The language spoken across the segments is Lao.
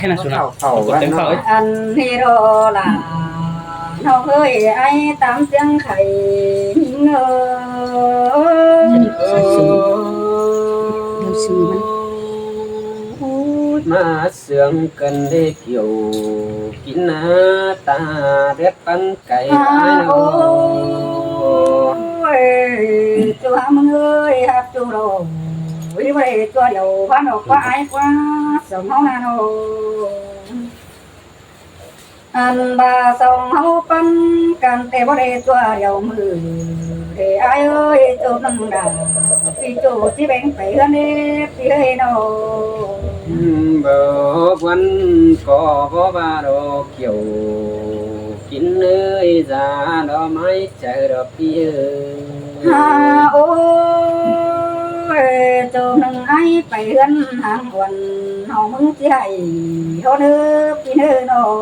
ໃຫ້ນະສຸນະ ເຂົ້າ ເຂົ້າ ກົດເຕັມເຂົ້າ ເອີຍ ອັນນີ້ລໍຫຼາ ນ້ອງເອີຍ ອ້າຍຕາມສຽງໄຂ່ຍິງເອີຍ ເອີຍ ມາເຊື່ອງກັນໄດ້ກ່ຽວ ກິນໜ້າຕາແບບປັນ ໄກ່ ອ້າຍ ໂອ້ຍ ຈູຫາມຶງເອີຍ ຮັກຈູໂລ ວິໄວຕົວດຽວ ພັນອອກກວ່າອ້າຍກວ່າ ສອງເຮົານາໂນ ອັນບາສອງເຮົາປັນກັນ ແຕ່ບໍ່ໄດ້ຕົວດຽວມື ເດອ້າຍເອີຍ ໂຈບໜຶ່ງດາ ພີ່ໂຈຊິແບ່ງໄປເຮືອນເດ ພີ່ເອີຍໂນ ບໍ່ວັນກໍບໍ່ວ່າດອກ ກ່ຽວກິນເອີຍ ສາດອກໄມ້ໃຈດອກພີ່ເອີຍ ຫາ ໂອ້ຍ ໂຈໜຶ່ງອ້າຍໄປເຮືອນຫາງອ່ອນ ເຮົາມຶງຊິໃຫ້ເຮົາເນີ ພີ່ເນີນ້ອງ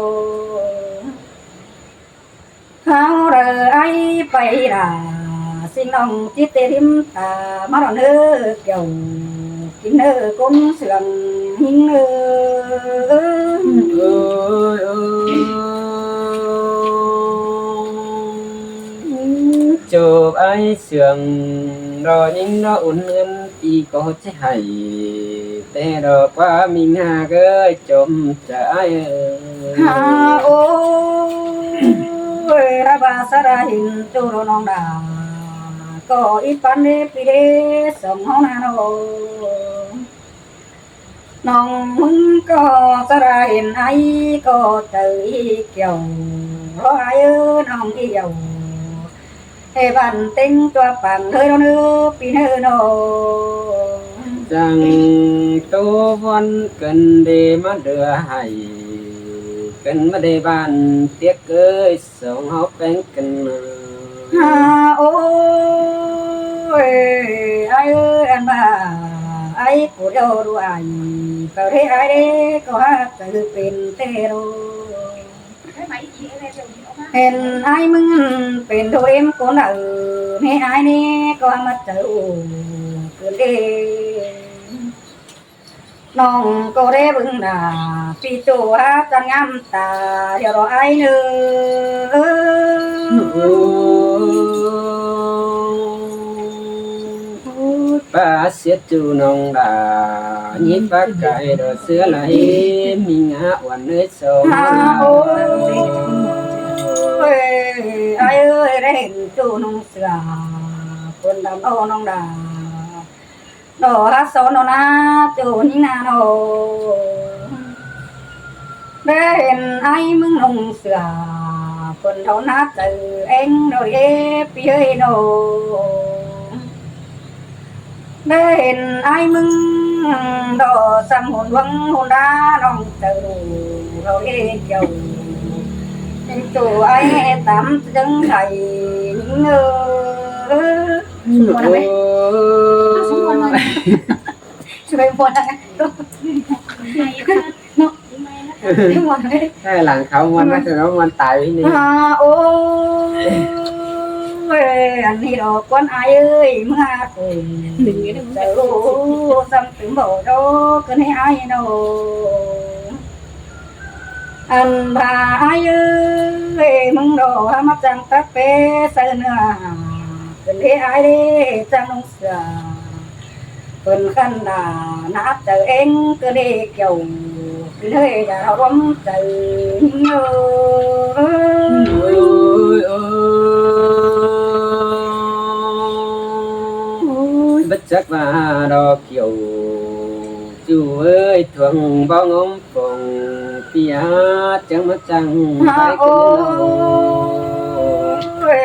ເຮົາເດີອ້າຍໄປລາ ສິ່ງນ້ອງຈິດເຕລິມຕາ ມາດອນເນີ ກ່ຽວ ກິນເນີກົນເຊື່ອງຍິງເນີ ເອີຍ ເອີຍ ໂຈບອ້າຍເຊື່ອງ ດອກຍິງດອກອຸ່ນເຮືອນ ພີ່ກໍຈະໃຫ້ ແຕ່ດອກຄວາມມິງຫາເກີດຈົມຈະອ້າຍເອີຍ ຫາ ໂອ້ຍ ລະບາສະລາເຫັນໂຈໂລນ້ອງດາ ກໍອີປານເດ ພີ່ເດ ສອງເຮົານານ້ອງ ນ້ອງມຶງກໍສະລາເຫັນອ້າຍກໍເຈີອີກ່ຽວ ເພາະອ້າຍເອີຍນ້ອງອີ່ເອີຍ ເອບັນເຕັງຕົວປັງເຮີໂນເນີ ປີເນີໂນ ຈັ່ງໂຕວອນກັນເດມາເດືອໃຫ້ ກັນມາເດບ້ານຕຽກເອີຍ ສອງເຮົາແປງກັນມາ ຫາ ໂອ້ຍ ອ້າຍເອີຍ ອັນວ່າອ້າຍກູດຽວດູອ້າຍ ເຂົາເດອ້າຍເດ ກໍຫາກຈະເປັນເຕໂລ ເຫັນອ້າຍມຶງເປັນໂທເອັມໂກນເອີ ເນອ້າຍເນ ກໍມາເຈີໂອເກີນເດ ນ້ອງກໍໄດ້ເບິ່ງໜ້າ ປີໂຕຫາຈັນງາມຕາ ດຽວລໍອ້າຍເນີ ປາເສດຈູນ້ອງດາ ຍິບປາກາຍດອກເສືອໄຫຼ ມີງາອ່ອນເອີຍສອງ ຫາ ໂອ້ຍ ອ້າຍເອີຍ ໄດ້ເຫັນຈູນຸ່ງເສືອ ຄົນດຳເອົານ້ອງດາ ດອກຮັກສອນນອນນາ ຈູຍິງນານ້ອງ ໄດ້ເຫັນອ້າຍມຶງນຸ່ງເສືອ ຄົນເທົ່າໜ້າໃຈແອງໂນເອ ປີເອີຍໂນ ໄດ້ເຫັນອ້າຍມຶງ ດອກຊຳຫຸນຫວັງຫຸນດາ ນ້ອງເຈົ້າເຮົາເອກຽວ ເປັນໂຕອ້າຍຕາມເຊິ່ງໄທຍິງເອີ ໂອ້ຍ ສວຍບໍ່ໄດ້ ເນາະ ເອີ ໃຫ້ຫຼັງເຂົາມ່ວນມາ ເອີ ຈະວ່າມ່ວນຕາຍນີ້ ຫາ ໂອ້ຍ ອັນນີ້ດອກກວນອ້າຍເອີຍ ເມື່ອຄົນຈະຮູ້ຊ້ຳຕື່ມບໍ່ດອກ ຄືໃຫ້ອ້າຍເນາະ ອັນພາອ້າຍເອີຍ ມຶງດອກຫາມາຈັງຕັກເປໃສ່ເນື້ອ ເປັນເດອ້າຍເດ ຈັງນຸ່ງເສືອ ເພິ່ນຄັນດາໜ້າໃຈເອງ ກໍເດກ່ຽວ ເລີຍຢ່າລວມໃຈຍິງເອີຍ ໂອ້ຍ ໂອ້ຍ ບໍ່ຈັກວ່າດອກກ່ຽວ ຈູເອີຍ ທວງບໍ່ງົມ ຟອງເປຍ ຈັ່ງມາຈັ່ງ ຫາ ໄປ ໂອ້ຍ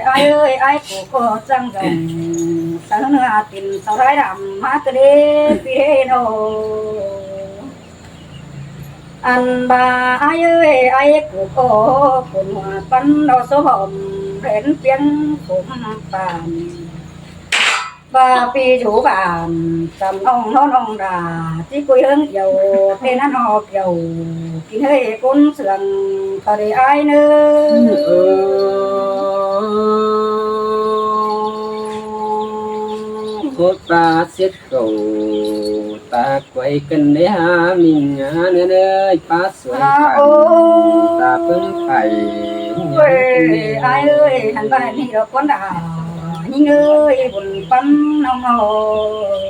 ອ້າຍເອີຍ ອ້າຍກູກໍຈັ່ງດອງ ສາວເນື້ອຕີນສາວລາຍດຳ ມາກະເດ ປີເດໂນ ອັນບາອ້າຍເອີຍ ອ້າຍກູກໍຄົນຫົວປັນດອກໂສຫອມ ແຜ່ນປຽງຂົມປານ ວ່າປີຢູ່ບ້ານ ສຳນ້ອງນອນນ້ອງດາ ຈິກຸຍເຮິງກ່ຽວ ເຕນະນອກກ່ຽວ ກິນເຮີຍກົ້ນເຊື່ອງ ກະໄດ້ອ້າຍເນີ ໂຄດປາເສັດໂຕ ປາກໄກວກັນເດ້ຫາມິງຫາເນີນເອີຍ ປາສວຍ ໂອ້ຍ ຕາເບິ່ງໄປ ອ້າຍເອີຍ ຫັ້ນບາດນີ້ດອກກວນດາ ຍິງເອີຍ ບຸນປັນນ້ອງນ້ອຍ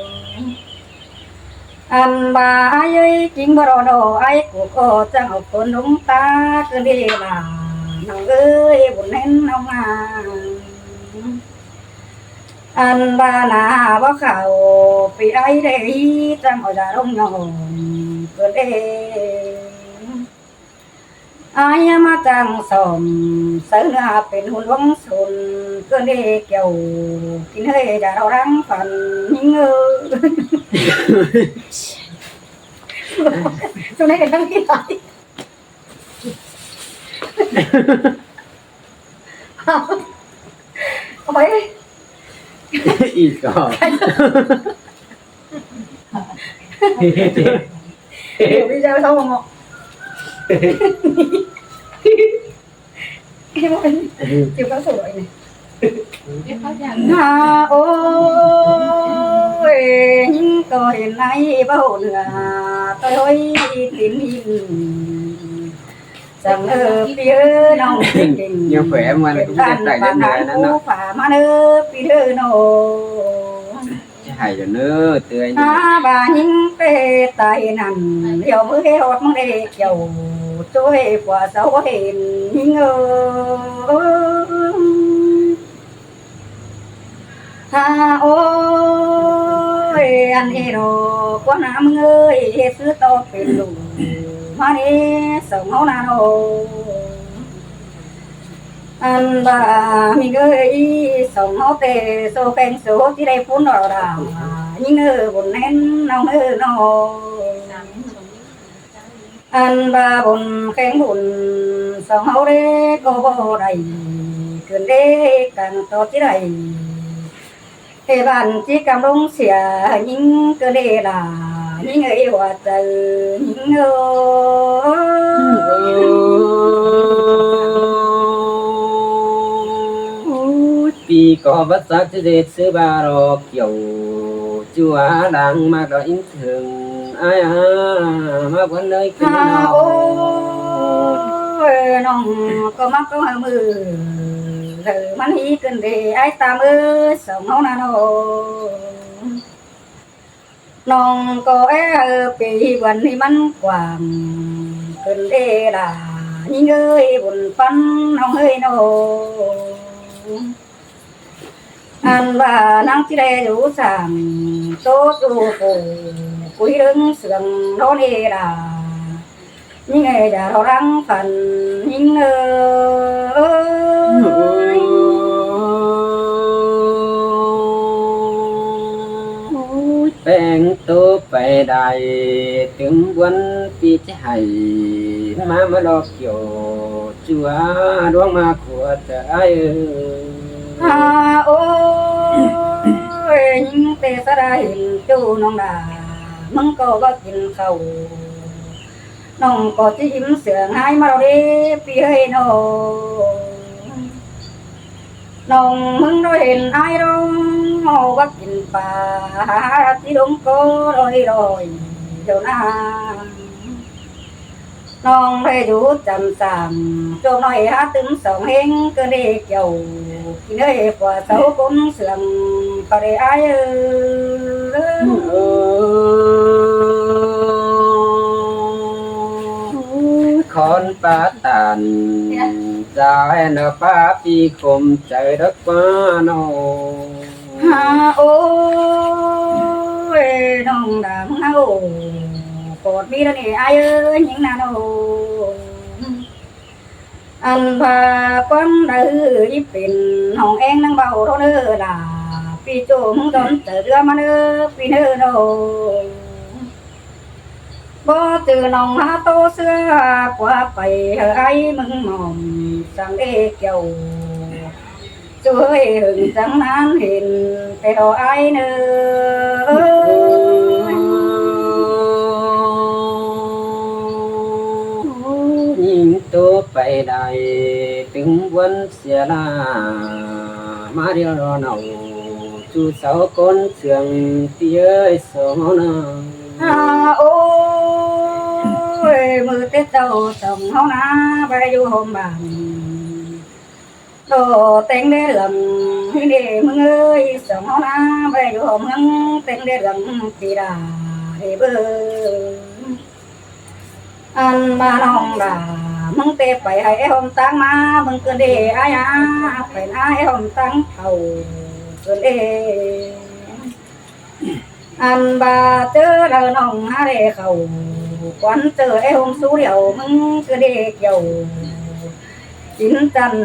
ອັນວ່າອ້າຍເອີຍ ຈິງບໍ່ລໍນອ ອ້າຍກູກໍຈັ່ງເອົາຄົນລົງຕາ ເກີນເວລາ ນ້ອງເອີຍ ບຸນແມ່ນນ້ອງນາງ ອັນວ່າໜ້າບໍ່ເຂົ້າປີອ້າຍເດ້ ຈັ່ງເອົາຢາລົງຍ້ອງເກີນເດ້ ອ້າຍມາຈ້າງສ້ອມ ໃສ່ເນື້ອເປັນຫຸ່ນວງຊົນ ເກີນເດ້ ກ່ຽວກິນເຮີ້ຍ ຢາເຮົາລັງຝັນຍິງເອີຍ ຊ່ວງນີ້ເປັນເລື່ອງທີ່ຫຼາຍ ໂອ້ຍ ອີກກໍ ດຽວພີ່ຈະເຊົາເນາະ ເກັບເອົາສວຍນີ້ ຫາ ໂອ້ຍ ຍິງກໍເຫັນໃນເບົາເໜືອ ໂອ້ຍ ຕີນຫີນ ຈັ່ງເອີ ພີ່ເອີ ນ້ອງເກັ່ງ ຍັງແຂວນມັນກໍບໍ່ໄດ້ໄດ້ເລື່ອຍນັ້ນເນາະ ຟ້າມາເດີ ພີ່ເດີນ້ອງ ຈະໃຫ້ເດີເນີ ເຕືອຍ ຫາວ່າຍິງເປຕາຍນັ້ນ ດຽວມື້ໃຫ້ຮອດມື້ໄດ້ກ່ຽວ ຊ່ວຍກວ່າເສົາເຫັນຍິງເອີຍ ຫາ ໂອ້ຍ ອັນເອໂລ ກວ່ານາເມືອງເອີຍ ເຮັດຊື່ຕໍ່ເປັນລູກມາເດ້ ສອງເຮົານາໂນ ອັນວ່າມີເອີຍ ສອງເຮົາແຕ່ໂຊແຂງໂຊ ທີ່ໄດ້ພຸ້ນດອກດາ ຍິງເອີຍ ບຸນແມ່ນນ້ອງເອີຍນ້ອງ ອັນວ່າບຸນແຂ່ງບຸນ ສອງເຮົາເດ້ກໍບໍ່ໄດ້ ເກີນເດ້ກັນຕໍ່ທີ່ໃດ ເທບານຈິກຳລົງເສຍ ຍິງເກີນເດ້ລາ ຍິງເອີຍຫົວໃຈຍິງເອີຍ ໂອ້ຍ ປີກໍບໍ່ຈັກຊິເດຊືບາລອກ ກ່ຽວຈົວດັງມາກໍອິນເຖິງອ້າຍອາ ມາເພິ່ນເລີຍຂຶ້ນມາ ໂອ້ຍ ນ້ອງກໍມັກກໍໃຫ້ມື ເລີມັນຮີຂຶ້ນເດ ອ້າຍຕາເອີຍ ສອງເຮົານະນ້ອງ ນ້ອງກໍແອເອີ ປີວັນນີ້ມັນກວ້າງຂຶ້ນເດລາ ຍິງເອີຍ ບຸນປັນນ້ອງເອີຍນ້ອງ ອັນວ່ານາງຊິໄດ້ຢູ່ສ້າງໂຕສູ່ຜູ້ຄຸຍເລື່ອງເຊື່ອງໂດເນລາ ຍິງເອີຍ ຢ່າເຮົາລັງຝັນຍິງເອີຍ ແປງໂຕໄປໄດ້ຕື່ມບວນ ປີຈະໃຫ້ມາມາລອກໂຍ ຈົວດວງມາຂົວໃຈເອີຍ ອາ ໂອ້ຍ ຍິງເຕສະດາເຫັນຈູນ້ອງດາ ມຶງກໍບໍ່ກິນເຂົ້າ ນ້ອງກໍຈິມເຊື່ອງຫາຍມາເດ ປີເອີຍນ້ອງ ນ້ອງມຶງໄດ້ເຫັນອ້າຍດອງ ເອົາວ່າກິນປາ ຫາທີ່ລົງກໍລອຍໆ ດຽວນາ ນ້ອງໄດ້ຢູ່ຈຳສາມ ໂຈມນ້ອຍຫາຕື່ມສອງເຮງ ເກີນເດກ່ຽວ ກິນເອີຍກວ່າເສົາກົນເຊື່ອງ ກໍໄດ້ອ້າຍເອີຍ ຂອນປາຕານ ຈາຍນະປາປີຄົມໃຈດອກວ່ານ້ອງ ຫາ ໂອ້ຍ ນ້ອງດາເຮົາ ໂຄດມີແລ້ວນີ້ອ້າຍເອີຍ ຍິງນະນ້ອງ ອັນພາຄວາມໃດເປັນຫ້ອງແອງນາງເບົາໂດເດີລາ ປີໂຈມດອນໃຈເຫຼືອມາເດີ ປີເດີນ້ອງ ບໍ່ຈື່ນ້ອງຫາໂຕເຊື່ອກວ່າໄປ ເຮີອ້າຍມຶງໝອມສັງເດກ່ຽວ ຊ່ວຍເຫິງຈັງນານເຫັນແຕ່ດອກອ້າຍເນີ ຍິງໂຕໄປໄດ້ຕຶງບວນ ເສຍລາມາດຽວເນາະ ສູ່ເສົາກົນເຊື່ອງ ພີ່ເອີຍ ສອງເຮົານາ ມື້ແຕ່ເຊົ້າສອງເຮົານາບໍ່ໄດ້ຢູ່ໂຮມບ້ານ ດອກແຕ່ງແດເລື່ອງ ນີ້ເດ້ມຶງເອີຍ ສອງເຮົານາບໍ່ໄດ້ຢູ່ໂຮມເມືອງ ແຕ່ງແດເລື່ອງປີດາເດ້ເບິ່ງ ອັນມານ້ອງດາ ມຶງແຕ່ໄປໃຫ້ອ້າຍໂຮມຕາງມາ ເບິ່ງເກີນເດ້ອ້າຍອາ ໄປນາອ້າຍໂຮມຕາງເຂົ້າເກີນເດ້ ອັນບາເຈີລາວນ້ອງຫາແລເຂົ້າ ຄວັນເຈີແອໂຮມຊູດຽວ ມຶງຄືເດກ່ຽວ ກິນຈັນ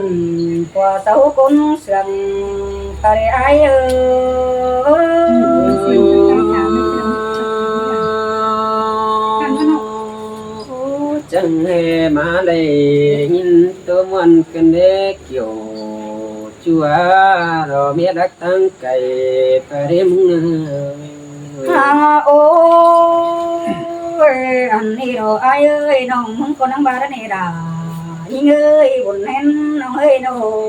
ກວ່າເສົາກົນເຊື່ອງ ຕາເດອ້າຍເອີຍ ຈັ່ງແຮ່ມາໄດ້ຍິນໂຕມ່ວນຂຶ້ນເດກ່ຽວ ຈົວລໍເມດລັກ ຕັ້ງໄກປະເດັນເອີຍ ອາ ໂອ້ຍ ອັນນີ້ດອກອ້າຍເອີຍ ນ້ອງມຶງກໍນັ່ງບາດນີ້ດາ ຍິງເອີຍ ບຸນແມ່ນນ້ອງເອີຍນ້ອງ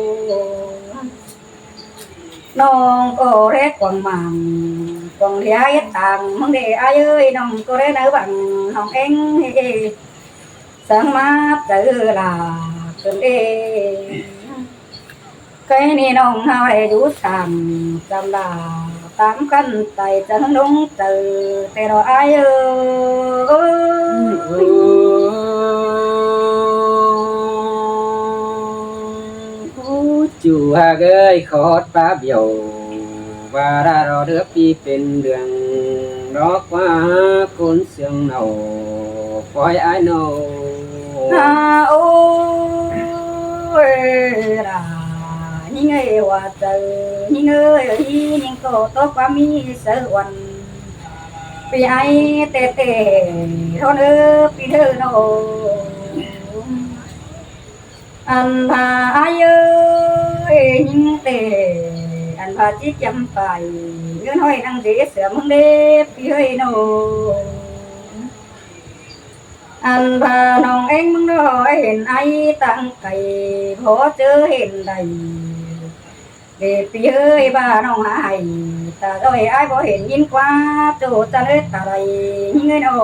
ນ້ອງກໍແລກກວາງໝາງ ກວາງເດຍເຮັດຕ່າງ ມຶງເດອ້າຍເອີຍ ນ້ອງກໍແລໃນຫວັງ ນ້ອງເອງ ສັງມາເຈີລາເກີນເອ ໄກນີ້ນ້ອງເຮົາໄດ້ຢູ່ສ້າງຈຳລາ ຕາມຄັນໄຕຈະເຮີລົງເຈີ ແຕ່ດອກອ້າຍເອີຍ ຈູຫາກເອີຍ ຂອດປາບຽວ ວ່າລາລໍເດືອປີເປັນເດືອນ ດອກວ່າຄົນ ສຽງເນົາ ປອຍອ້າຍເນົາ ອາ ໂອ້ຍ ລາ ຍິງເອີຍ ຫົວໃຈຍິງເອີຍ ຍິງກໍຕົກຄວາມມີໃສອວນ ປີອ້າຍແຕ່ແຕ່ ໂທເດີ ປີເດີເນາະ ອັນພາອ້າຍເອີຍ ຍິງແຕ່ ອັນພາຈິກຈຳປາຍ ເງິນຫ້ອຍນັງເດເສືອມຶງເດ ປີເອີຍເນາະ ອັນພານ້ອງເອງມຶງເນາະ ເຫັນອ້າຍຕັ້ງໄກ ພໍເຈີເຫັນໄດ້ ເດປີເອີຍ ບ້ານ້ອງຫາໄຫ້ ຕາດອຍອ້າຍບໍ່ເຫັນຍິນກວ່າ ໂຈຈັນເອີຍ ຕາໄດຍິງເອີຍເນາະ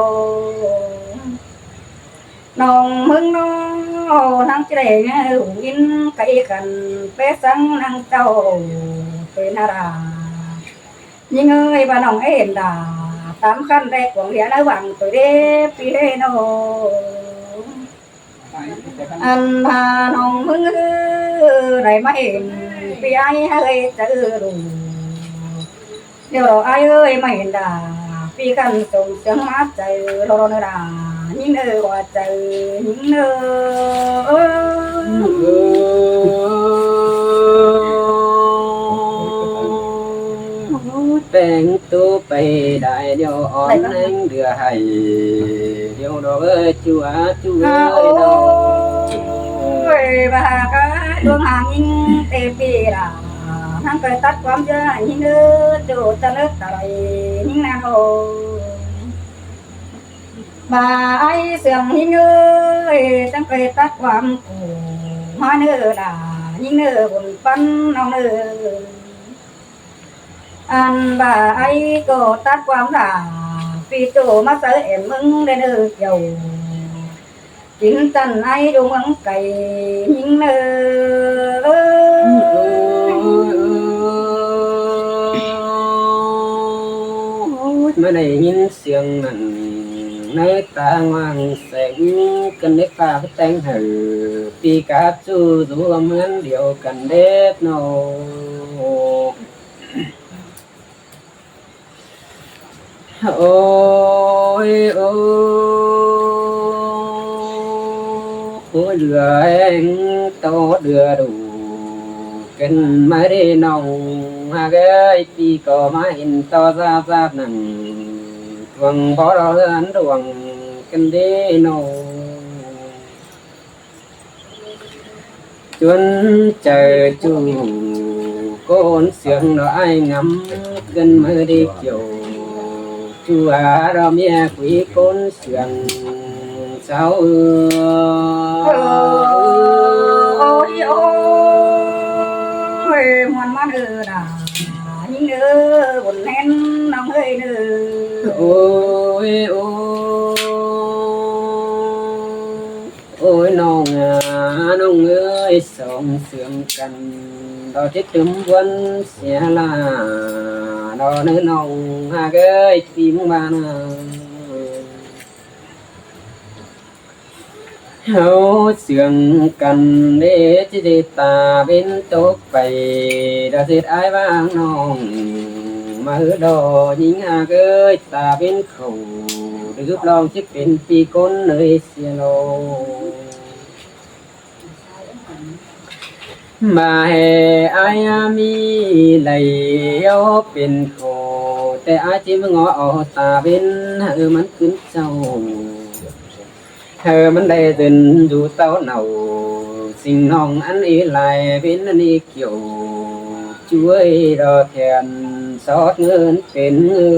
ນ້ອງເມືອງນອກ ນາງຈະໄດ້ຫູຍິນໄກກັນ ແປສັງນາງເຈົ້າເປັນອາລາ ຍິງເອີຍ ວ່ານ້ອງເອັນດາ ຕາມຄັນແລກຂອງເຫຼືອໃນຫວ່າງໂຕເດ ປີເດນ້ອງ ອັນພານ້ອງເມືອງເອີຍ ໄດ້ມາເຫັນ ປີອ້າຍເອີຍ ຈະເອີລູກ ດຽວລໍອ້າຍເອີຍ ມາເຫັນດາ ປີກັນສົ່ງສຽງມາໃຈ ລໍລໍເນີດາ ຍິງເອີຍ ວ່າໃຈຍິງເອີຍ ແຕ່ງໂຕໄປໄດ້ ດຽວອ່ອນແຮງເດືອໃຫ້ ດຽວດອກເອີຍ ຈົວ ຈຸເອີຍ ໂອ້ຍ ວ່າກະດວງຫາງຍິງເຕປີລາ ທັງເຄີຍຕັດຄວາມເຊື່ອຍິງເດີ ໂຈຈະເລີກຕາໄລຍິງນາໂອ ບາໄອເຊື່ອງຍິງເອີຍ ຈັ່ງເຄີຍຕັດຄວາມໂກ ມາເນີດາ ຍິງເນີບຸນປັນນ້ອງເນີ ອັນບາໄອກໍຕັດຄວາມລາ ປີໂຈມາໃສ່ແອມເມືອງໄດ້ເນີກ່ຽວ ກິນຈັນໄອຢູ່ເມືອງໄກຍິງເນີ ມາໄດ້ຍິນສຽງນັ້ນ ໃນຕາງວາງແສງ ກັນເດັກຟ້າແຕ່ງໃຫ້ ປີກາບສູ່ຢູ່ເຮືອນດຽວກັນເດັດເນາະ. ໂອ້ຍ ໂອ້ຍ ເຫຼືອແຮງໂຕເດືອດູ ກັນມາເດນ້ອງຫາກເອີຍ ປີກໍມາເຫັນຕໍ່ຊາບຊາບນັ້ນ ດວງບໍ່ລໍເຮືອນດວງກັນເດນ້ອງ. ຈົນເຈີຈູ້ ໂກນເຊື່ອງດອກອ້າຍງຳ ເກີນມືໄດ້ກ່ຽວ ຈູຫາດອກເມຍຄຸຍໂກນເຊື່ອງເຊົາ ໂອ້ຍ ໂອ້ຍ ມ່ວນມັນເອີດາ ຍິງເອີ ບຸນແມ່ນນ້ອງເອີຍເດີ ໂອ້ຍ ໂອ້ຍ. ໂອ້ຍນ້ອງອາ ນ້ອງເອີຍ ສອງເຊື່ອງກັນ ດອກຈິດຕື່ມບວນເສຍລາ ດອກເນີນ້ອງຫາກເອີຍ ທີ່ມຶງວ່ານາ ເຮົາເຊື່ອງກັນເດ້ ຊິໄດ້ຕາເວັນຕົກໄປ ດອກເສດອ້າຍວ່າງນ້ອງ ມາເອີດອກຍິງຫາກເອີຍ ຕາເວັນເຂົ້າ ຫຼືບລອງຊິເປັນປີກົນເລີຍ ເສຍໂລ ມາແຫ່ອ້າຍມີໄຫຼເອົາເປັນໂຄ ແຕ່ອ້າຍຈິມງໍເອົາຕາເວັນ ໃຫ້ມັນຂຶ້ນເຊົ້າ ໃຫ້ມັນໄດ້ຕື່ນຢູ່ເຕົ້າເນົ່າ ສິ່ງນ້ອງອັນເອຫຼາຍເວັນອັນເອ ກ່ຽວຊ່ວຍດອກແຂນສອດເງິນເປັນເງິ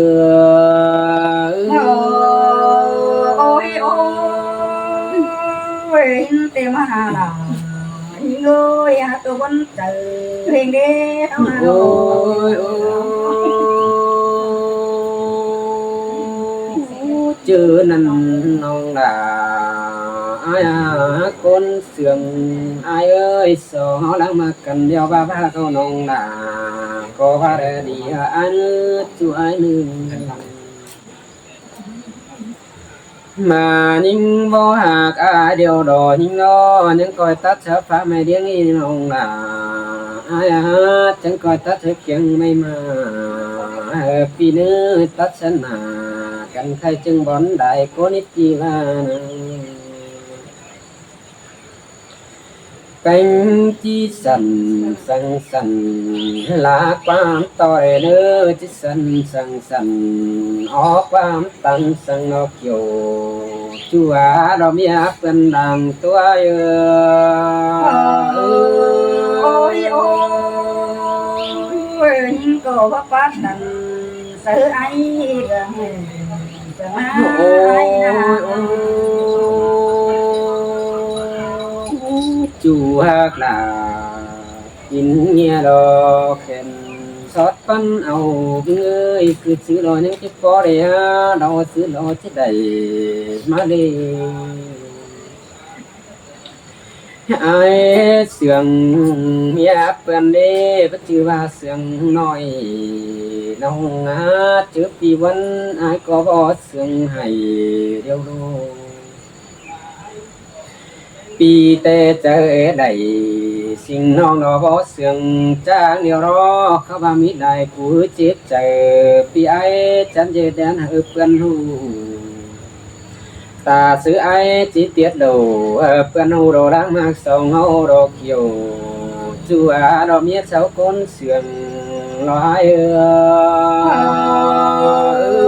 ນ ໂອ້ຍ ໂອ້ຍ ເຕມະຫາລາຍ ໂອ້ຍ ຫາຕົວຄົນໃຈເພງເດ້ ເຮົາມາ ໂອ້ຍ ໂອ້ຍ ເຈີນັ້ນນ້ອງຫຼ້າ ອ້າຍຫາຄົນ ເຊື່ອງອ້າຍເອີຍ ສອງເຮົາລັກມັກກັນດຽວວ່າພາເຂົານ້ອງຫຼ້າ ກໍວ່າໄດ້ດີອັນຈຸອ້າຍໜຶ່ງ ມາຍິງບໍ່ຮັກອ້າຍດຽວດອກຍິງນ້ອງ ຍັງກ່ອຍຕັດສະຟ້າໄມ້ດຽງອີນ້ອງຫຼ້າ ອ້າຍຮັກຈັ່ງກ່ອຍຕັດສະກຽງໄມ້ມາ ເອີ ປີເນີຕັດສະໜາກັນໄຄຈຶ່ງບ່ອນໄດ້ໂກນິດຈີລານາ ແປ້ງຈີສັນສັງສັນ ລາຄວາມຕໍ່ເດີ ຈີສັນສັງສັນ ອອກຄວາມຕັງສັງນອກໂຍ ຈົວດອກເມຍເປື້ອນດ່າງຕົວເອີ ໂອ້ຍ ໂອ້ຍ ຍິງກໍວ່າປານນັ້ນ ເສືອໄອ້ເລື່ອງ ໂອ້ຍ ໂອ້ຍ ຈູຮັກຫຼ້າ ກິນເຫຍື້ອດອກແຂນ ສອດປັນເອົາເອີຍ ຄືຊື້ລໍຍັງຊິພໍໄດ້ຫາ ດອກຊື້ລໍຊິໄດ້ມາເລີຍ ອ້າຍເຊື່ອງເມຍເພິ່ນເດ້ ເພິ່ນຊື່ວ່າເຊື່ອງນ້ອຍ ນ້ອງຫາເຈີປີວັນ ອ້າຍກໍບໍ່ເຊື່ອງໃຫ້ດຽວໂລ ປີແຕ່ເຈີໄດ້ ສິ່ງນ້ອງດອກບໍ່ເຊື່ອງຈາກດຽວລອ ເຂົາວ່າມີຫຼາຍຜູ້ເຈັບໃຈ ປີອ້າຍຈັນເຈແດນໃຫ້ເພິ່ນຮູ້ ຕາຊື່ອ້າຍຈິຕຽດໂລ ເອີ ເພິ່ນຮູ້ດອກລາງມາກສອງເຮົາດອກກ່ຽວ ຈູອາດອກເມຍເຊົາຄົນເຊື່ອງຫຼາຍເອີ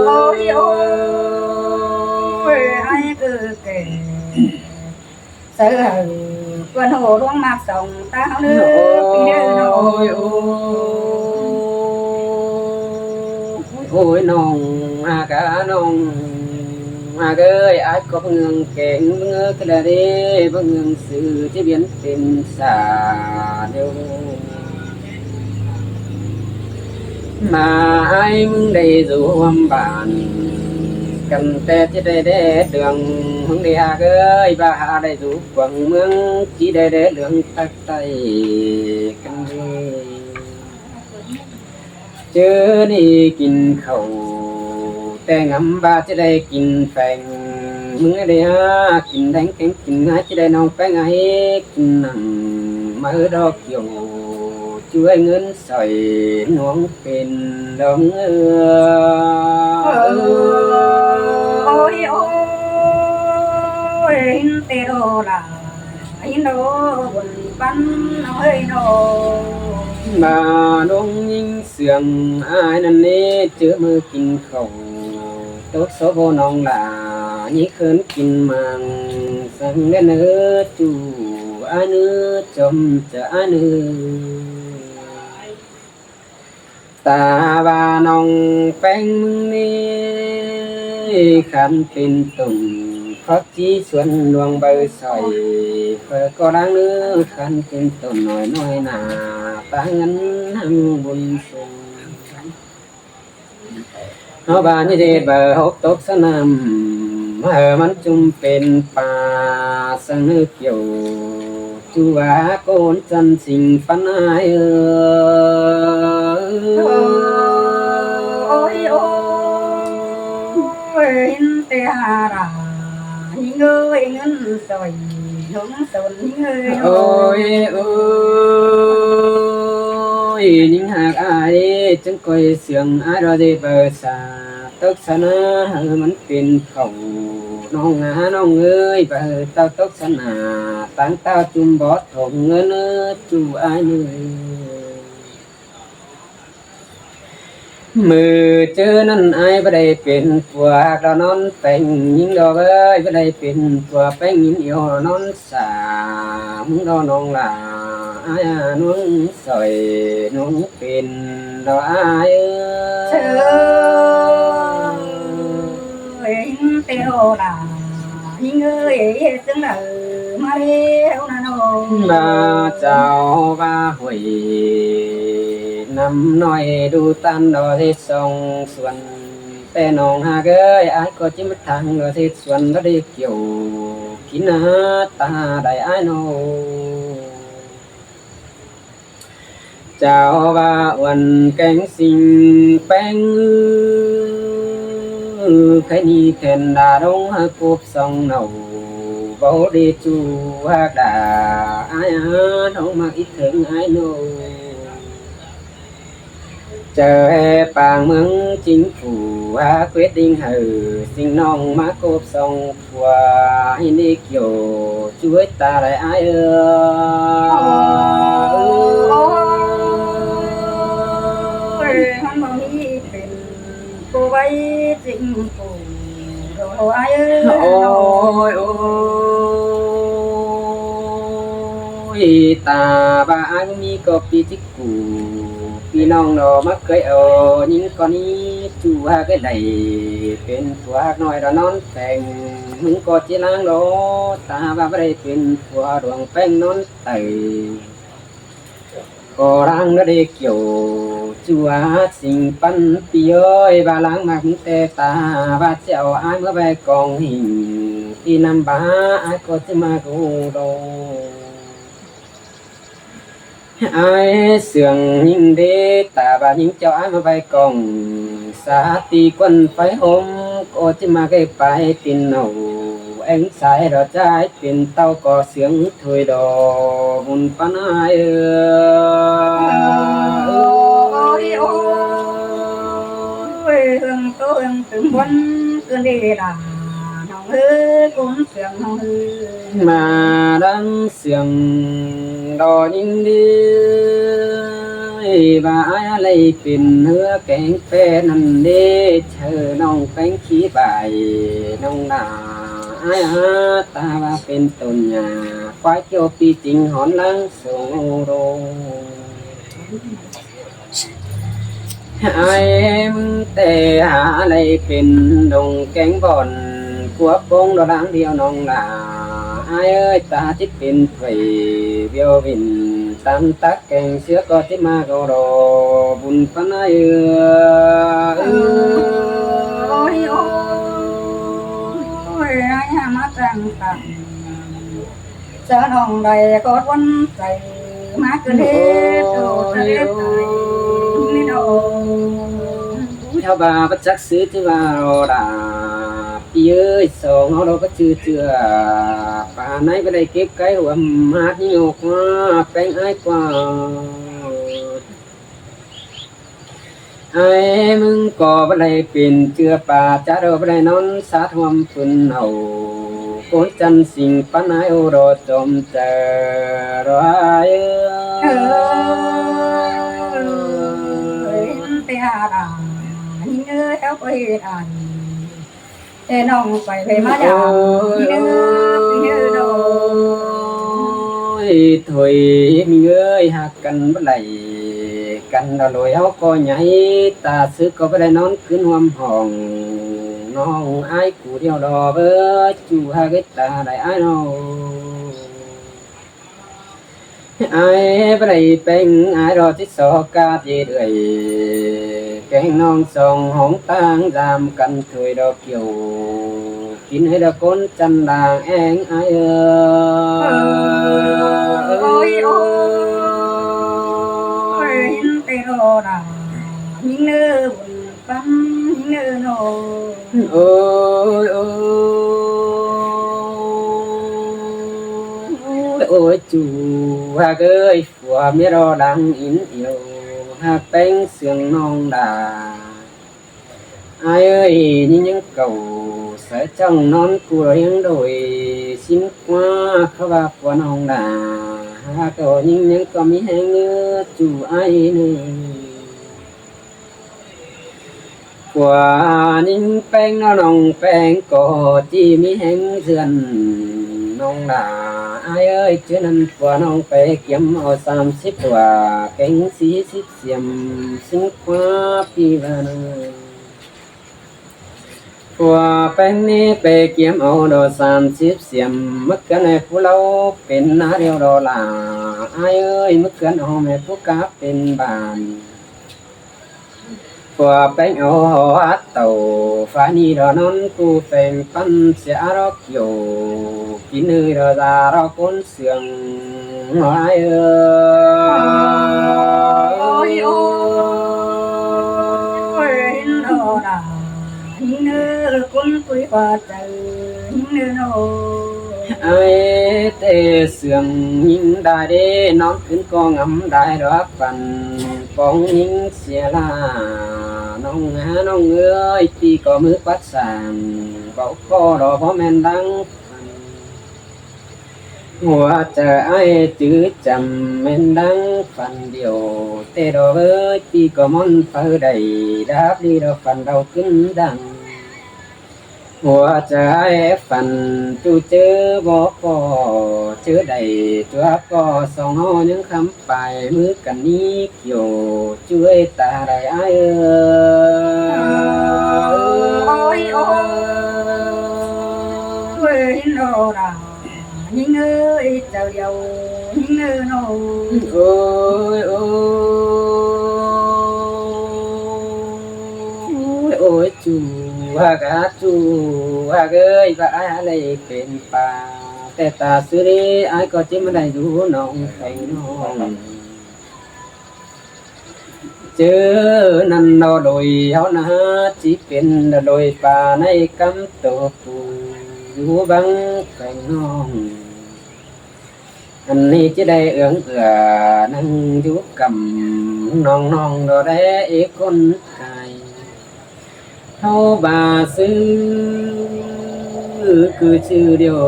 ໂອ້ຍ ໂອ້ຍ ອ້າຍເກີແກ່ ເຊີເພິ່ນຮູ້ດວງມາກສອງຕາເລີ ໂອ້ຍ ປີເດີນ້ອງ ໂອ້ຍ ໂອ້ຍ ໂອ້ຍ ນ້ອງຫາກ ນ້ອງຫາກເອີຍ ອ້າຍກໍເບິ່ງເງິງແກງ ເບິ່ງເງິງກະລະເດ ເບິ່ງເງິງຊື່ທີ່ວຽນເຕັມສາດເດີ ມາອ້າຍມຶງໄດ້ຮ່ວມບ້ານກັນແຕ່ ຊິໄດ້ແດ່ເລື່ອງ ມຶງໄດ້ຫາກເອີຍ ວ່າຫາໄດ້ຢູ່ກວາງເມືອງ ຊິໄດ້ແດ່ເລື່ອງຕັກໄຕ້ກັນເດີ ເຈີນີ້ກິນເຂົ້າແຕ່ງອຳ ວ່າຈະໄດ້ກິນແປ້ງ ມື້ໄດ້ຫາກິນແດງແກງກິນຫາ ຈະໄດ້ນ້ອງແປ້ງໃຫ້ກິນໜັງ ມາເອີດອກກ່ຽວ ຊ່ວຍເງິນຊ່ອຍນ້ອງເປັນດອກເງິນ ໂອ້ຍ ໂອ້ຍ ເຫັນແຕ່ໂດລາ ເຫັນໂດບົນປັນເອີຍໂດ ມານ້ອງຍິງ ເຊື່ອງອ້າຍນັ້ນເນ ເຈີມື້ກິນເຂົ້າ ຕົກໂສໂບນ້ອງຫຼ້າ ຍິງເຂີນກິນມັງ ສັງເດນເອີ ຈູອ້າຍເນີ ຈອມຈະອ້າຍເນີ ຕາວ່ານ້ອງແປ້ງມຶງເນ ຄັນເປັນຕົ້ນຜັກຈີສວນດວງໃບສອຍ ຂ້ອຍກໍດັງເນີ ຄັນເປັນຕົ້ນນ້ອຍນ້ອຍໜ້າ ຕາເງິນຫັ້ງບຸນສູງ ເຮົາບ້ານເຮັດເບີຫົກຕົກສະໜຳ ເອີ ມັນຈຸມເປັນປ່າ ສັງເນີກ່ຽວ ຈູວ່າໂກນຈັນສິງປັນອ້າຍເອີຍ. ໂອ້ຍ ໂອ້ຍ ເຫັນແຕ່ຫາລາ ຍິງເອີຍ ເງິນສອຍ ໜອງສົນຍິງເອີຍ. ໂອ້ຍ ໂອ້ຍ ຍິງຮັກອ້າຍ ຈຶ່ງກ່ອຍເຊື່ອງ ອ້າຍລະເດເບີສາ ຕົກສະໜາໃຫ້ມັນເປັນເຂົ້າ ນ້ອງນານ້ອງເອີຍ ບໍ່ໃຫ້ເຕົ້າຕົກສະໜາ ຕັ້ງເຕົ້າຈຸ່ມບໍ່ຖົງເງິນເອີຍ ຈູອ້າຍເອີຍ. ມື້ເຈີນັ້ນອ້າຍບໍ່ໄດ້ເປັນຜົວ ດອກນອນແປ້ງຍິງດອກເອີຍ ບໍ່ໄດ້ເປັນຜົວແປ້ງຍິງດອກນອນ ສາມດອກນ້ອງຫຼ້າ ອ້າຍໜອງສອຍ ໜອງເປັນດອກອ້າຍເອີຍ. ເອີຍ ເຫັນແຕ່ດອກຫຼ້າ ຍິງເອີຍ ເຮັດຈັ່ງໃດມາແລ້ວນະນ້ອງ ວ່າເຈົ້າວ່າຫ້ວຍນ້ຳນ້ອຍ ດູຕານດອກເຮັດຊ່ອງສວນ ແຕ່ນ້ອງຫາກເອີຍ ອ້າຍກໍຈິມາທາງດອກເຮັດສວນ ບໍ່ໄດ້ກ່ຽວກິນນາຕາໄດ້ອ້າຍນ້ອງ. ເຈົ້າວ່າອວນແກງສິງແປ້ງ ໃຄນີ້ແທນດາດົງຫາກົບສອງເນົ່າ ເວົ້າເດຈູຫາກດາ ອ້າຍຫານ້ອງມັກອີກເຖິງອ້າຍໂນ ເຈີແຮ່ປາງເມືອງຈິງຜູ ຫາເຄວດດິງໃຫ້ສິງນ້ອງມາກົບສອງ ຜົວໃຫ້ໄດ້ກ່ຽວ ຊ່ວຍຕາໄດ້ອ້າຍເອີຍ. ໂອ້ຍ ມັນບໍ່ມີເປັນຜູ້ໄວ້ຈິງຜູ້ດອກອ້າຍເອີຍ. ໂອ້ຍ ໂອ້ຍ ຕາວ່າອ້າຍມີກໍປີຈິ ກູ ພີ່ນ້ອງດອກມັກເຄີຍເອົາຍິງກ່ອນນີ້ ຈູຫາກເຄີຍໄດ້ເປັນຜົວຫາກນ້ອຍດອກນອນແປ້ງ ມຶງກໍຈິລ້າງດອກ ຕາວ່າບໍ່ໄດ້ເປັນຜົວດວງແປ້ງນອນໄຕ ກໍລ້າງດອກເດ້ກ່ຽວ ຈູຫາກສິງປັນປີເອີຍ ວ່າລ້າງມັກແຕ່ຕາ ວ່າຊິເອົາອ້າຍເມືອໄວ້ກອງຫິງ ທີ່ນຳບາອ້າຍກໍຊິມາຮູ້ດອກ. ອ້າຍເຊື່ອງຍິງເດ ຕາວ່າຍິງເຈົ້າອ້າຍມາໄວ້ກອງ ສາຕີກວັນໄຟຫົມ ກໍຈະມາໄກປາຍຕີນເນົ່າ ແອງສາຍດອກຈາຍເປັນເຕົ້າກໍເຊື່ອງຖອຍດອກບຸນປານອ້າຍເອີຍ. ໂອ້ຍ ໂອ້ຍ ເຮືອງໂຕເຮືອງຕຶມບົນຄືນເດດາ ນ້ອງເອີຍ ກຸນເຊື່ອງນ້ອງເອີຍ ມາດັງ ສຽງດອກຍິງດີ ວ່າອ້າຍໄລ່ເປັນເຮືອແກງແປນັ້ນເດ ເຊີນ້ອງແປ້ງຂີ້ບາຍນ້ອງໜ້າ ອ້າຍຫາຕາວ່າເປັນຕົ້ນຫຍ້າ ຄວາຍກ່ຽວປີຈິງຫອນຫຼັງໂສໂດ. ອ້າຍມຶງແຕ່ຫາໄລ່ເປັນດົງແກງບ່ອນ ກົວໂປ່ງດອກດາງດຽວນ້ອງຫຼ້າ ອ້າຍເອີຍ ຕາຈິເປັນໄຟວຽວວິນ ຕາມຕັກແກງເສືອກໍຈິມາກໍດອກບຸນປານອ້າຍເອີຍ. ໂອ້ຍ ໂອ້ຍ ອ້າຍຫາມາຈັ່ງຊັ້ນ ເຈົ້ານ້ອງໄດ້ກໍວັນໃຈ ມາເກີດເດໂຕທະເລໄຕ ໂອ້ຍ ເຮົາວ່າບໍ່ຈັກຊື່ຈະວ່າລາ ປີເອີຍ ສອງເຮົາດອກກໍຈື່ເຈື່ອ ປານໃນບໍ່ໄດ້ເກັບໄກ່ຮ່ວມຫາດນີ້ອອກມາ ແປ້ງອ້າຍກວ່າ ອ້າຍມຶງກໍບໍ່ໄດ້ເປັນເຈື່ອປາຈາດອກ ບໍ່ໄດ້ນອນສາດຮ່ວມຟືນເອົາ ໂກນຈັນສິງປານອ້າຍໂອດອກຈອມເຈີດອກອ້າຍເອີຍ. ເອີຍ ເຫັນແຕ່ອາດາ ຍິງເອີຍ ເຈົ້າກໍເຮັດອັນ ແຕ່ນ້ອງໄປໄປມາຢາມ ໂອ້ຍ ເດີ ເດີດອກ ໂອ້ຍ ໂທ້ຍ ເອີຍ ຮັກກັນບໍ່ໄດ້ກັນດອກໂລຍ ເຮົາກໍໃຫຍ່ ຕາຊຶກກໍບໍ່ໄດ້ນອນຄືນຮ່ວມຫ້ອງ ນ້ອງອ້າຍຜູ້ດຽວດອກເອີຍ ຈູຫາກເຮັດຕາໄດ້ອ້າຍນ້ອງ. ອ້າຍບໍ່ໄດ້ແປ້ງ ອ້າຍດອກຊິຊອກກາດເດດເອື້ອຍ ແກງນ້ອງສອງຫ້ອງຕ່າງຢາມກັນ ຖ້ວຍດອກກ່ຽວ ກິນໃຫ້ດາຄົນຈັນດາແອງອາຍເອີຍ. ໂອ້ຍ ໂອ້ຍ ເຫັນແຕ່ລໍດາ ຍິງເນີບຸນປັນ ຍິງເນີນ້ອງ. ໂອ້ຍ ໂອ້ຍ ໂອ້ຍ ໂອ້ຍ ຈູຮັກເອີຍ ຜົວເມຍລໍດັງອິນອີວ ຮັກແປງເຊື່ອງນ້ອງດາ. ອາຍເອີຍ ຍິງຍັງເກົ່າ ສາຍຈ້ອງນອນກູລຽງໂດຍ ຊິງຄວ້າເຂົາວ່າຜົວນ້ອງດາ ຫາເຂົາຍິງຍັງກໍມີແຮງເນີ ຈູອາຍເນີ. ຜົວຍິງແປງເນາະ ນ້ອງແປງກໍທີ່ມີແຮງເຊື່ອງນ້ອງດາ. ອາຍເອີຍ ເທື່ອນັ້ນຜົວນ້ອງໄປກຽມເອົາສາມສິບຕົວ ແກງສີ່ສິບ ສຽມ ຊິງຄວ້າປີບານາ. ຜົວແປງນີ້ໄປກຽມເອົາດອກສາມສິບສຽມ ມາເກືອນໃຫ້ຜູ້ລາວເປັນນາດຽວດອກຫຼ້າ. ອາຍເອີຍ ມາເກືອນເອົາແມ່ຜູ້ກາເປັນບ້ານ. ຜົວແປງເອົາຫົວເຕົາ ຝານີ້ດອກນອນກູແປງປັນ ເສຍອາດອກ ໂຍ ກິນເອີຍດອກດາດອກຄົນເຊື່ອງຫຼາຍເອີຍ. ໂອ້ຍ ໂອ້ຍ ເຫັນດອກດາ ຍິງເນີ ຄົນຄຸຍວ່າໃຈ ຍິງເນີນ້ອງ. ອາຍແຕ່ເຊື່ອງຍິງດາເດ ນອນຄືນກໍງຳດາຍດອກປັນ ປອງຍິງເສຍລາ ນ້ອງຫານ້ອງເອີຍ ປີກໍມືປັດສາງ ເວົ້າກໍດອກບໍ່ແມ່ນດັງ ຫົວໃຈອ້າຍຈື່ຈຳແມ່ນດັ່ງຝັນດຽວ ແຕ່ດອກເອີຍ ປີກໍມ່ອນເຝົ້າໄດ້ ດາບດີດອກຝັນເດົາຂຶ້ນດັງ ຫົວໃຈອ້າຍຝັນຈູເຈີບໍ່ພໍ ເຈີໄດ້ຕົວກໍສອງເຮົາຍັງຄຳປາຍ ມືກັນນີ້ ໂຍ ຊ່ວຍຕາໄດ້ອ້າຍເອີຍ. ໂອ້ຍ ໂອ້ຍ ໂອ້ຍ ຍິງເອີຍ ເຈົ້າດຽວ ຍິງເອີຍນ້ອງ. ໂອ້ຍ ໂອ້ຍ ໂອ້ຍ ໂອ້ຍ ຈູຮັກ ຈູຮັກເອີຍ ວ່າອ້າຍໄດ້ເປັນປາ ແຕ່ຕາສຸເດ ອ້າຍກໍຈິມາໄດ້ຢູ່ນ້ອງໄປນ້ອງ. ເຈີນັ້ນເນາະ ໂດຍເຮົານາ ຊິເປັນໂດຍປາໃນກຳໂຕປູຢູ່ບັງແຂວງນ້ອງ ອັນນີ້ຈະໄດ້ເອື້ອງເອື້ອ ນັ່ງຢູ່ກຳນ້ອງໆ ດອກແດ່ເອຄົນໄກ ເຮົາບາຊື່ ຄືຊື່ດຽວ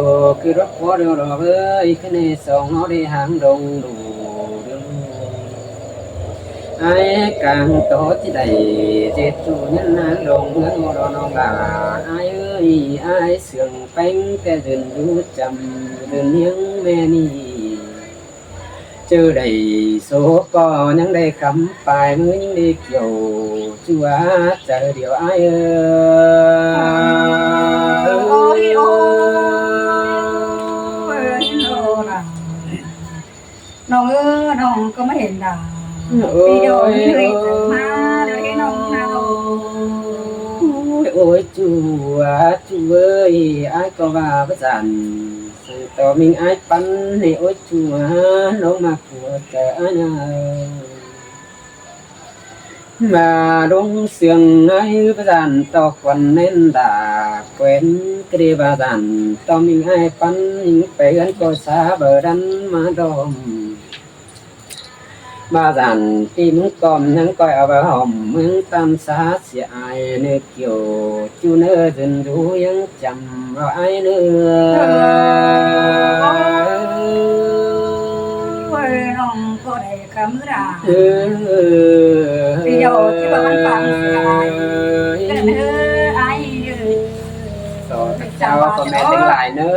ຄືລົດພໍດຽວດອກເອີຍ ຄືໃນສອງເຮົາໄດ້ຫາງດົງດູ ອ້າຍກາງໂຕທີ່ໄດ້ເຈັດຈູຍັນນານດົງເຮືອນໂອດອນອງຫຼາ ອ້າຍເອີຍ ອ້າຍເຊື່ອງແປງແຕ່ເດີນດູຈຳເດີນຮຽງແມ່ນີ້ ເຈີໄດ້ໂສກໍຍັງໄດ້ຄຳປາຍ ມືຍິງໄດ້ກ່ຽວ ຈູວ່າໃຈດຽວອ້າຍເອີຍ. ໂອ້ຍ ໂອ້ຍ ໂອ້ຍ ນ້ອງເອີຍ ນ້ອງກໍມາເຫັນດາ ໂອ້ຍ ປີດອກເອີຍ ມາເດີເດ້ນ້ອງນາໂອ. ໂອ້ຍ ໂອ້ຍ ຈູວ່າ ຈູເອີຍ ອ້າຍກໍວ່າວ່າຊັ້ນ ສັງຕໍ່ມິງອ້າຍປັນໃຫ້ ໂອ້ຍ ຈູວ່າ ນ້ອງມາຜົວໃຈອ້າຍນາ. ມາດົງເຊື່ອງໃນພະຈັນຕອກວັນແໜ້ນດາ ແຂວນກະເດບາຈັນ ຕ້ອງມີອ້າຍປັນຍິງໄປເຮືອນກໍຊາເບີດັນມາດອມ ບາຈັນທີ່ມຶງກອມຍັງກ້ອຍເອົາໄປຫອມ ເມືອງຕາມຊາເສຍອາຍເນີກຽວ ຈູເນີເດີນດູຍັງ ຈຳເອົາອ້າຍເນີ ໂອ້ຍ ນ້ອງກໍໄດ້ຄຳລາ ເອີ ປະໂຫຍດທີ່ວ່າມັນຟັງສະບາຍ ເດີນເດີອ້າຍເດີ ຂໍເຈົ້າພໍ່ແມ່ທັງຫຼາຍເນີ